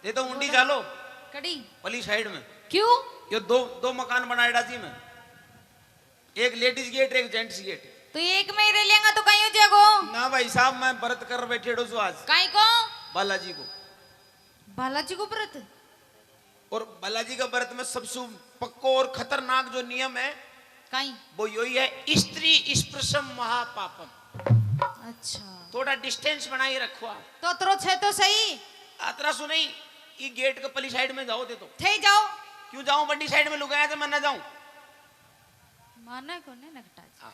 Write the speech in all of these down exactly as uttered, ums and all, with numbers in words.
ये तो उंडी चालो। कड़ी? पली साइड में। क्यों? ये दो, दो मकान बनाएड़ा जी मैं, एक लेडीज गेट, एक जेंट्स गेट। तो एक में ही रह लेंगा तो कहीं हो जाएगो। ना भाई साहब, मैं व्रत कर बैठे हूँ आज। काई को? बालाजी को। बालाजी को व्रत? और बालाजी का व्रत में सबसे पक्को और खतरनाक जो नियम है, काई? वो यही है, स्त्री स्पर्शम महापापम। अच्छा। थोड़ा डिस्टेंस बनाए रखो आप। तो अतरो छे तो सही। अतरा सुनाई, ये गेट के पली साइड में जाओ दे तो। थे जाओ। क्यों जाऊं? बड़ी साइड में लुगाया तो मैं ना जाऊं। माना कोने नकटा जी। हाँ।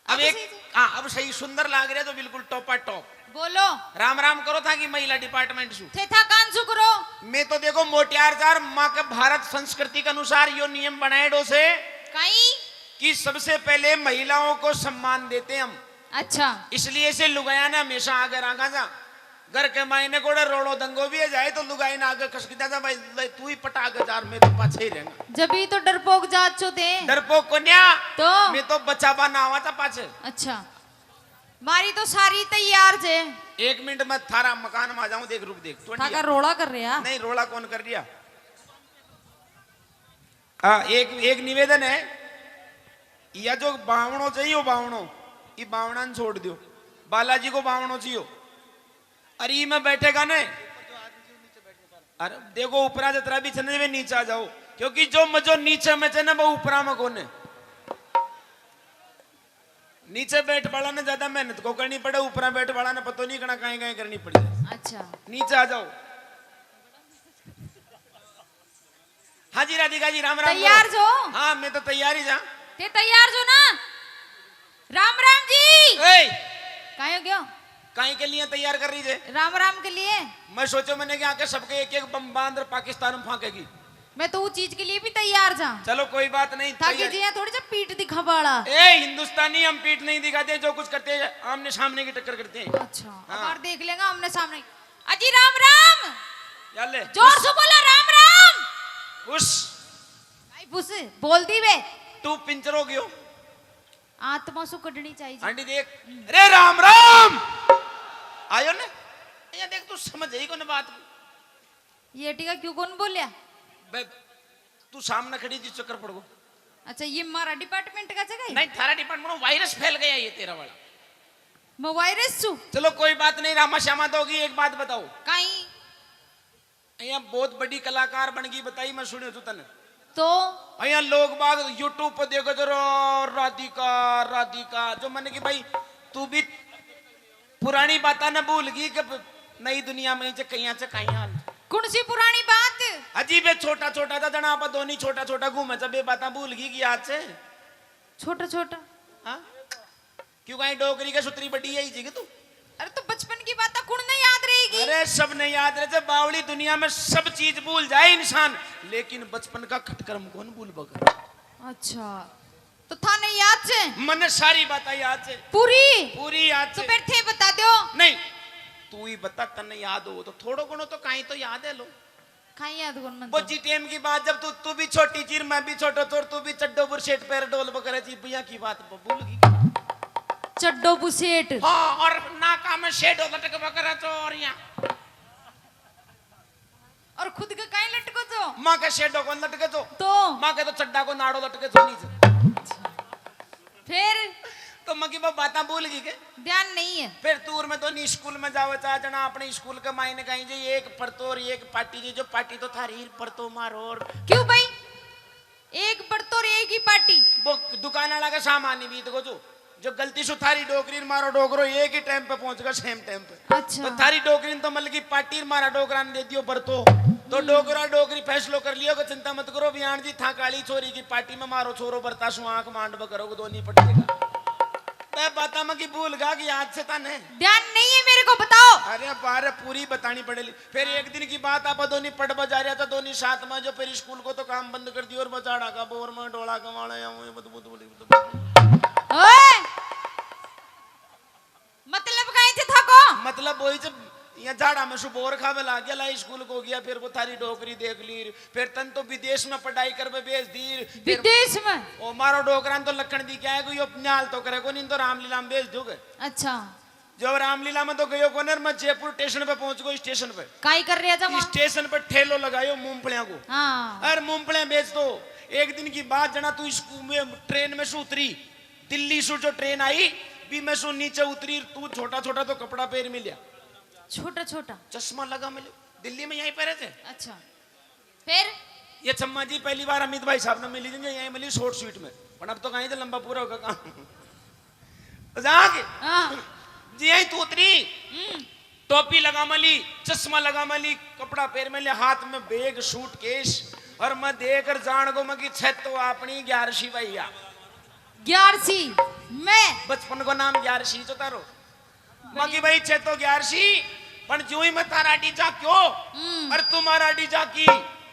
अब अब एक, सही, सही। हाँ, अब सही सुंदर लाग रहा तो बिल्कुल टॉपा टॉप। बोलो। राम राम करो था कि महिला डिपार्टमेंट सु। थे था कान सु करो। मैं तो देखो मोटियार जार माँ के भारत संस्कृति के अनुसार यो नियम बनाएड़ो से काई? कि सबसे पहले महिलाओं को सम्मान देते हम। अच्छा। इसलिए से लुगाया ने हमेशा आगे रखा जा। घर के मायने कोड़े रोड़ो दंगो भी है जाए तो लुगाई ना आगे खसक जा, भाई ले तू ही पटा के जार, मैं तो पाछे ही रहूंगा। जब ही तो डरपोक जात चो थे। डरपोक कोन्या। तो? मैं तो बचाबा ना आवा था पाछे। अच्छा। मारी तो सारी तैयार जे। एक मिनट मैं थारा मकान में आ जाऊं, देख रुक देख। तू थाका अंडिया। रोला कर रहा? नहीं, रोला कौन कर रहा? हाँ, एक, एक निवेदन है, या जो बावणो चाहिए, वो बावणो, ये बावणा ने छोड़ दियो, बालाजी को बावणो चाहिए। अरे ई में बैठेगा ने, अरे देखो ऊपरा जतरा भी छे ने वे नीचे आ जाओ, क्योंकि जो मजो नीचे में छे ना वो ऊपरा में कोने। नीचे बैठ वाला ने ज्यादा मेहनत को करनी पड़े, ऊपरा बैठ वाला ने पतो नहीं कना काई काई करनी पड़ जाए। अच्छा। नीचे आ जाओ। हाँ जी राधिका जी, राम राम तैयार बोलो। जो? हाँ, मैं तो तैयार ही जा। ते तैयार जो ना? राम राम जी। ए! काहे हो गयो? काई के लिए तैयार कर रही जे? राम राम के लिए। मैं सोचो मैंने कि आके सबके एक एक बम बांध पाकिस्तान में फांकेगी। मैं तो उस चीज के लिए भी तैयार जा। चलो कोई बात नहीं, ताकि तैयार। जी यहाँ थोड़ी सा पीठ दिखावाला। ए हिंदुस्तानी, हम पीठ नहीं दिखाते, जो कुछ करते हैं आमने सामने की टक्कर करते हैं। अच्छा, हाँ। अब देख लेंगे आमने सामने। अजी राम राम। या ले। जोर से बोलो राम राम। उस। भाई पुस बोल दी बे। तू पिंचर हो गयो। आत्मा सु कढनी चाहिए। आंटी देख, अरे राम राम। आयो ने? ये देख, तू समझ ही कोने बात को। ये टीका क्यों कौन बोलिया? बे, तू सामने खड़ी जी, चक्कर पड़ गो। अच्छा, ये मारा डिपार्टमेंट का जगह है? नहीं, थारा डिपार्टमेंट, वायरस फैल गया ये तेरा वाला। मैं वायरस सु? चलो कोई बात नहीं, रामा श्यामा तो होगी। एक बात बताओ। काई? यहाँ बहुत बड़ी कलाकार बन गई, बताई मैं सुनियो तू तने। तो? यहाँ लोग बाग YouTube पर देखो जरा, राधिका, राधिका, जो मैंने कि भाई तू भी पुरानी बातें ना भूल गई कि नई दुनिया में च कईयां च कईयां। कौन सी पुरानी बात? अजीब है, छोटा छोटा था जना, आप दोनों छोटा छोटा घूमे च, बे बातें भूल गई कि आज से। छोटा छोटा? हाँ? क्यों कहीं डोकरी के सुतरी बड़ी है जी के तू? अरे तो बचपन की बातें कुण ने याद रहेगी? अरे सब ने याद रहे, जब बावली दुनिया में सब चीज भूल जाए इंसान, लेकिन बचपन का खटकर्म कौन भूल बगर? अच्छा, तो थाने याद से? मने सारी बातें याद से। पूरी? पूरी याद तो से। फिर थे बता दो। नहीं, तू ही बता, तन्ने याद हो तो, थोड़ो घणो तो काई तो याद है लो। खाई याद कौन मन वो तो? जी टाइम की बात, जब तू, तू भी छोटी चीर, मैं भी छोटो चोर, तू भी चड्डो बुरशेट पैर ढोल बकरे जी, भैया की बात वो भूल गई। चड्डो बुशेट। हाँ, और नाका में शेडो लटक बकरे चोर यहाँ। और खुद के काई लटको जो? माँ के शेडो को लटके जो। तो? माँ के तो चड्डा को नाड़ो लटके जो नीचे। फिर? तो मकी वो बातें भूल गई के? ध्यान नहीं है। फिर टूर में दोनी स्कूल में जावे, चाहे जना अपने स्कूल के मायने कहीं जे एक पढ़तो और एक पार्टी जी, जो पार्टी तो थारी ही पढ़तो मारो और क्यों भाई? एक पढ़तो और एक ही पार्टी। वो दुकान वाला का सामान नहीं बीत को जो, जो गलती से थारी डोकरी और मारो डोकरो एक ही टाइम पे पहुंच गया, सेम टाइम पे। अच्छा। तो थारी डोकरी ने तो मतलब की पार्टी और मारा डोकरा ने दे दियो पढ़तो। तो डोकरा डोकरी फैसलो कर लियो कि चिंता मत करो, बिहान जी था काली छोरी की पार्टी में मारो छोरो बरता सु आंख मांड बकरो को दोनी पट देगा। मैं बाता में की भूल गया कि याद से ताने। ध्यान नहीं है मेरे को, बताओ। अरे बारे पूरी बतानी पड़ेली। फिर एक दिन की बात, आप दोनी पट बजा रहा था, दोनी साथ में जो फिर स्कूल को तो काम बंद कर दियो और बजाड़ा का बोर में डोला कमाना या वो बदबू तो बड़ी ओए! मतलब कहीं थे थाको? मतलब वही जब ये झाड़ा में सु बोर खावे लाग गया, ला स्कूल को गया, फिर वो थारी डोकरी देख ली, फिर तन तो विदेश में पढ़ाई करवे भेज दी, फिर विदेश में? ओ मारो डोकरा ने तो लखन दी क्या है, कोई यो न्याल तो करे को नहीं, तो रामलीला में भेज दोगे। अच्छा। जो रामलीला में तो गयो कोने, मैं जयपुर स्टेशन पे पहुंच गयो। स्टेशन पे काई कर रहा था वहाँ? स्टेशन पे ठेलो लगायो मूंगफलियां को। हाँ। और मूंगफलियां बेच दो। एक दिन की बात, जना तू इस कु-, में ट्रेन में से उतरी, दिल्ली से जो ट्रेन आई, भी में से नीचे उतरी, तू छोटा छोटा तो कपड़ा पहर मिल्या। छोटा छोटा? चश्मा लगा मिले, दिल्ली में यहीं पहरे थे। अच्छा। फिर? ये छम्मा जी पहली बार अमित भाई साहब ने मिली जी, यहीं मिली शॉर्ट स्वीट में। पण अब तो कहीं तो लंबा पूरा होगा काम। जाके हाँ। जी यहीं तू उतरी, हम्म। टोपी लगा मली, चश्मा लगा मली, कपड़ा पहर मले, हाथ में बैग, सूटकेस, और मैं देख कर जान को मैं कि छे तो अपनी ग्यारहवीं भैया। ग्यारहवीं? मैं? बचपन को नाम ग्यारहवीं तो तारो। बाकी भाई छे तो ग्यारहवीं, पण जो ही मैं थारा डीजा क्यों, हम्म। और तुम्हारा डीजा की,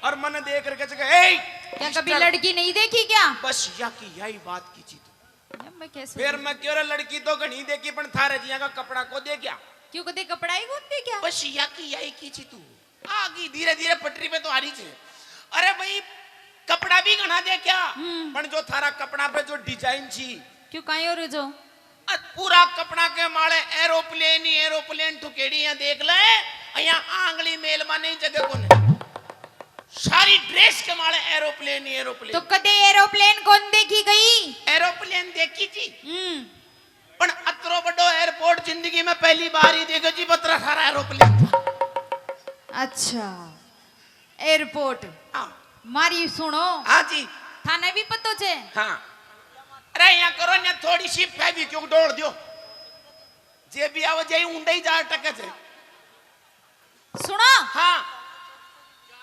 और मन देख करके जगह, "ए, क्या कभी मिस्टर, लड़की नहीं देखी क्या?" बस या की यही बात की थी तू। यार, मैं कैसे फिर मैं क्यों रे, लड़की तो घणी देखी, पण थारे जिया का कपड़ा को दे क्या? क्यों, कदे कपड़ा ही कौन दे क्या? बस या की यही की थी तू। आ गई धीरे धीरे पटरी पे तो आ रही थी। अरे भाई, कपड़ा भी घणा दे क्या? हम्म। पण जो थारा कपड़ा पे जो डिजाइन थी। क्यों, काई हो रहे जो? अ, पूरा कपड़ा के माले एरोप्लेन ही एरोप्लेन ठुकेड़ी है, देख ले। यहाँ आंगली मेल माने जगह कोने। सारी ड्रेस के माले एरोप्लेन ही एरोप्लेन। तो कदे एरोप्लेन कौन देखी गई? एरोप्लेन देखी थी। हम्म। पण अतरो बड़ो एयरपोर्ट जिंदगी में पहली बार ही देखो जी, बतरा सारा एरोप्लेन था। अच्छा, एयरपोर्ट। हाँ। मारी सुनो। हाँ जी। थाने भी पतो छे? हाँ। अरे यहाँ करो ना, थोड़ी सी फेविक्विक डोल दियो, जे भी आवे जाई उंडे ही जा टके छे। सुनो। हाँ।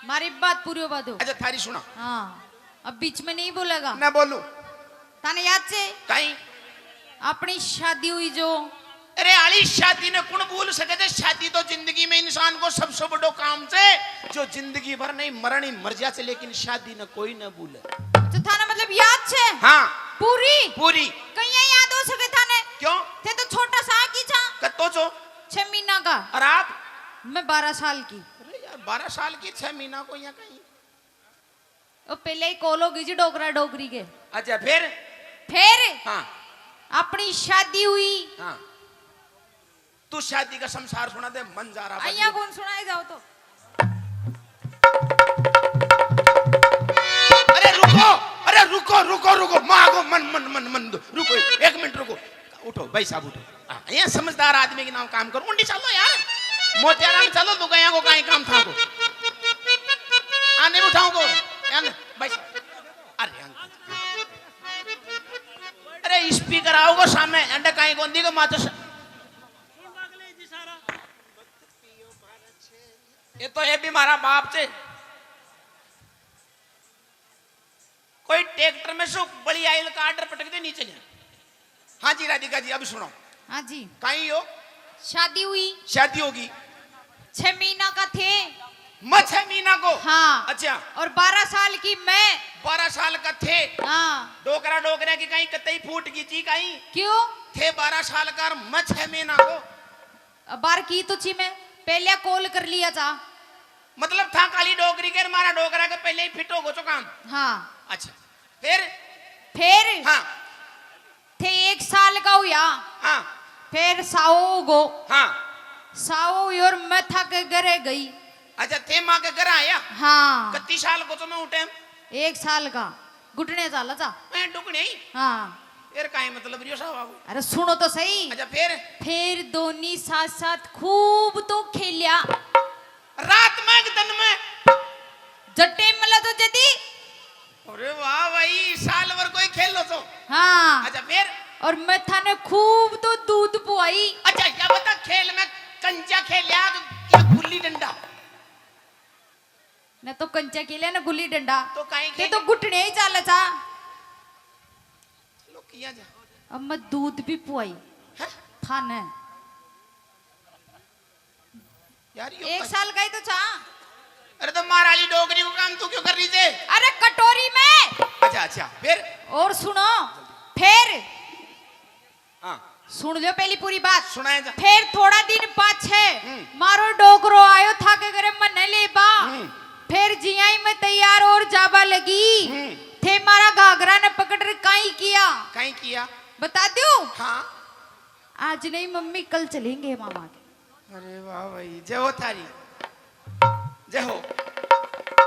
मारी बात पूरी होवा दो। अच्छा, थारी सुना। हाँ, अब बीच में नहीं बोलेगा। ना बोलू। थाने याद छे? काई? अपनी शादी हुई जो। अरे आली, शादी ने कुण भूल सके थे? शादी तो जिंदगी में इंसान को सबसे बड़ो काम छे, जो जिंदगी भर नहीं, मरण ही मर जा छे, लेकिन शादी ने कोई ना भूले। तो थाने मतलब याद छे? हाँ। पूरी? पूरी। कहीं याद हो सके थाने? क्यों? थे तो छोटा सा की छा। कत्तो छो? छह महीना का। और आप? मैं बारह साल की। अरे यार, बारह साल की, छह महीना को यहाँ कहीं। ओ, पहले ही कॉल हो गई जी डोकरा डोकरी के। अच्छा, फिर? फिर? हाँ। अपनी शादी हुई। हाँ। तू शादी का संसार सुना दे, मन जा रहा अइया बदले। कौन सुनाए जाओ तो? अरे रुको, अरे रुको, रुको, रुको, माँ को मन, मन, मन, मन दो, रुको, एक मिनट रुको। उठो भाई साहब, उठो। हाँ, ये समझदार आदमी के नाम काम करो। उंडी चलो यार, मोटेरा में चलो, तू गया को कहीं काम था को। आ नहीं उठाओ को। यार, भाई साहब। अरे अंकल। अरे स्पीकर आओ को सामने, अंडे कहीं कौन दी को मातो स-, ये तो है भी हमारा बाप थे। कोई ट्रैक्टर में से बड़ी आयल का आर्डर पटक दे नीचे ने। हाँ जी राधिका जी, अब सुनो। हाँ जी। काई हो? शादी हुई। शादी होगी। छह महीना का थे। मैं छह महीना को? हाँ। अच्छा। और बारह साल की मैं। बारह साल का थे। हाँ। डोकरा डोकरा की कहीं कतई फूट गई थी कहीं? क्यों? थे बारह साल का और मैं छह महीना को। बार की तो छी मैं, पहले कॉल कर लिया था। मतलब था काली डोकरी के, मारा डोकरा के पहले ही फिट हो गो चो काम। हाँ। अच्छा, फिर? फिर? हाँ। थे एक साल का हुआ। हाँ। फिर साओ हो गो। हाँ। साओ हुई और मैं था के घरे गई। अच्छा, थे माँ के घर आया? हाँ। कत्ती साल को तो मैं उठे? एक साल का। घुटने चाला था। मैं डुकने ही? हाँ। फिर काहे मतलब रियो साहब बाबू? अरे सुनो तो सही। अच्छा, फिर? फिर दोनी साथ साथ खूब तो खेलिया। रात में कि दिन में? जब टाइम मिला तो जदी। अरे वाह भाई, साल भर कोई खेल लो तो। हाँ। अच्छा, फिर? और मैं थाने खूब तो दूध पुआई। अच्छा, क्या बता, खेल में कंचा खेलिया या गुल्ली डंडा? न तो कंचा खेले न गुल्ली डंडा। तो काई ते खेले? तो घुटने ही चाले था। चलो किया जा। अब मैं दूध भी पुआई। हैं? थाने। यार, यो एक कर- साल का ही तो था। अरे तो मार आली डोकरी को काम तू क्यों कर रही थे? अरे कटोरी में। अच्छा, अच्छा, फिर? और सुनो, फिर हाँ। सुन लो पहली पूरी बात। सुनाए जा। फिर थोड़ा दिन पाछे हम्म। मारो डोकरो आयो था के घरे मन्ने लेबा। हम्म। फिर जिया ही मैं तैयार और जाबा लगी। हम्म। थे मारा घाघरा ने पकड़ कर काई किया? काई किया? बता दूं? हाँ। आज नहीं मम्मी, कल चलेंगे मामा के। अरे वाह भाई, जय हो थारी, जय हो।